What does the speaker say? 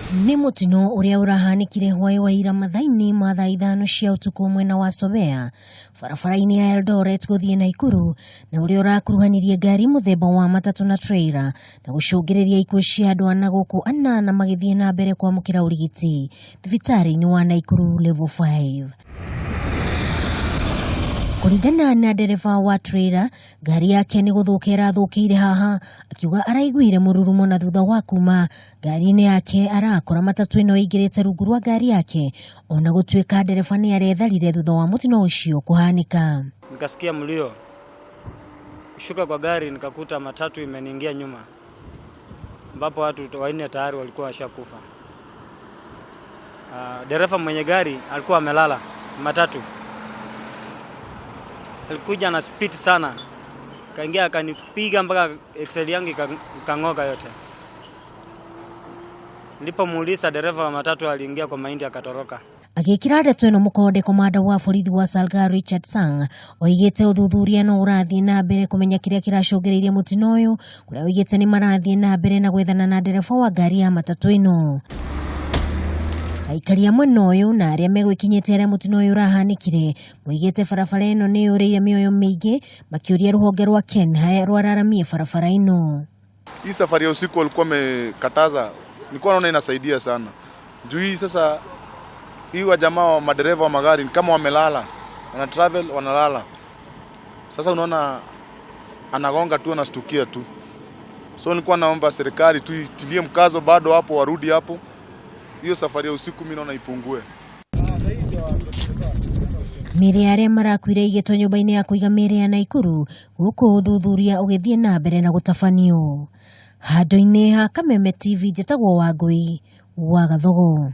Nĩ mũtino ũrĩa ũrahanĩkire hwaĩ wa ira mathaa-inĩ ma thaa 5 cia ũtukũ mwena wa Sobea barabara-inĩ ya Eldoret gũthiĩ Naikuru na ũrĩa ũrakuruhanirie ngari mũthemba wa matatũ na trailer na gũcũngĩrĩria ikuũ cia andũ ana gũkũ anana magĩthiĩ na mbere kwamũkĩra ũrigiti thibitarĩ-inĩ wa Naikuru Level 5. Kũringana na ndereba wa trailer, ngari yake nĩ gũthũka ĩrathũkĩire haha, akiuga araiguire mũrurumo na thutha wa kuma ngari-inĩ yake arakora matatũ ĩno ĩingĩrĩte rungu rwa ngari yake, ona gũtuĩka ndereba nĩ aretharire thutha wa mũtino ũcio kũhanĩka. Nikasikia mlio, kushuka kwa gari nikakuta matatu imeniingia nyuma, ambapo watu 4 tayari walikuwa washakufa. Dereva mwenye gari alikuwa amelala matatu, alikuja na speed sana, kaingia akanipiga mpaka axle yangu ikang'oka yote. Nilipomuuliza dereva wa matatu aliingia kwa mahindi akatoroka. Agĩkĩra ndeto ĩno mũkonde, komanda wa borithi wa Salga Richard Sang oigĩte ũthuthuria no ũrathiĩ na mbere kũmenya kĩrĩa kĩracũngĩrĩirie mũtino ũyũ, kũrĩa oigĩte nĩ marathiĩ na mbere na gwethana na ndereba wa ngari ya matatũ ĩno. Aikari a mwena ũyũ na arĩa megwĩkinyĩte arĩa mũtino ũyũ ũrahanĩkire moigĩte barabara ĩno nĩ yũrĩire mĩoyo mĩingĩ, makĩũria rũhonge rwa KeNHA rwararamie barabara ĩno. Hii safari ya usiku walikuwa wamekataza, nilikuwa naona inasaidia sana. Juu hii sasa hii wa jamaa wa madereva wa magari ni kama wamelala, wana travel wanalala. Sasa unaona anagonga tu, anastukia tu. So nilikuwa naomba serikali tu itilie mkazo bado hapo, warudi hapo. Hiyo safari ya usiku mimi naona ipungue. Mĩĩrĩ ya arĩa marakuire ĩigĩtwo nyũmba-inĩ ya kũiga mĩĩrĩ ya Naikuru gũkũ ũthuthuria ũgĩthiĩ na mbere na gũtabanio. Handũ-inĩ ha Kameme TV, njĩtagwo Wangũi wa Gathogo.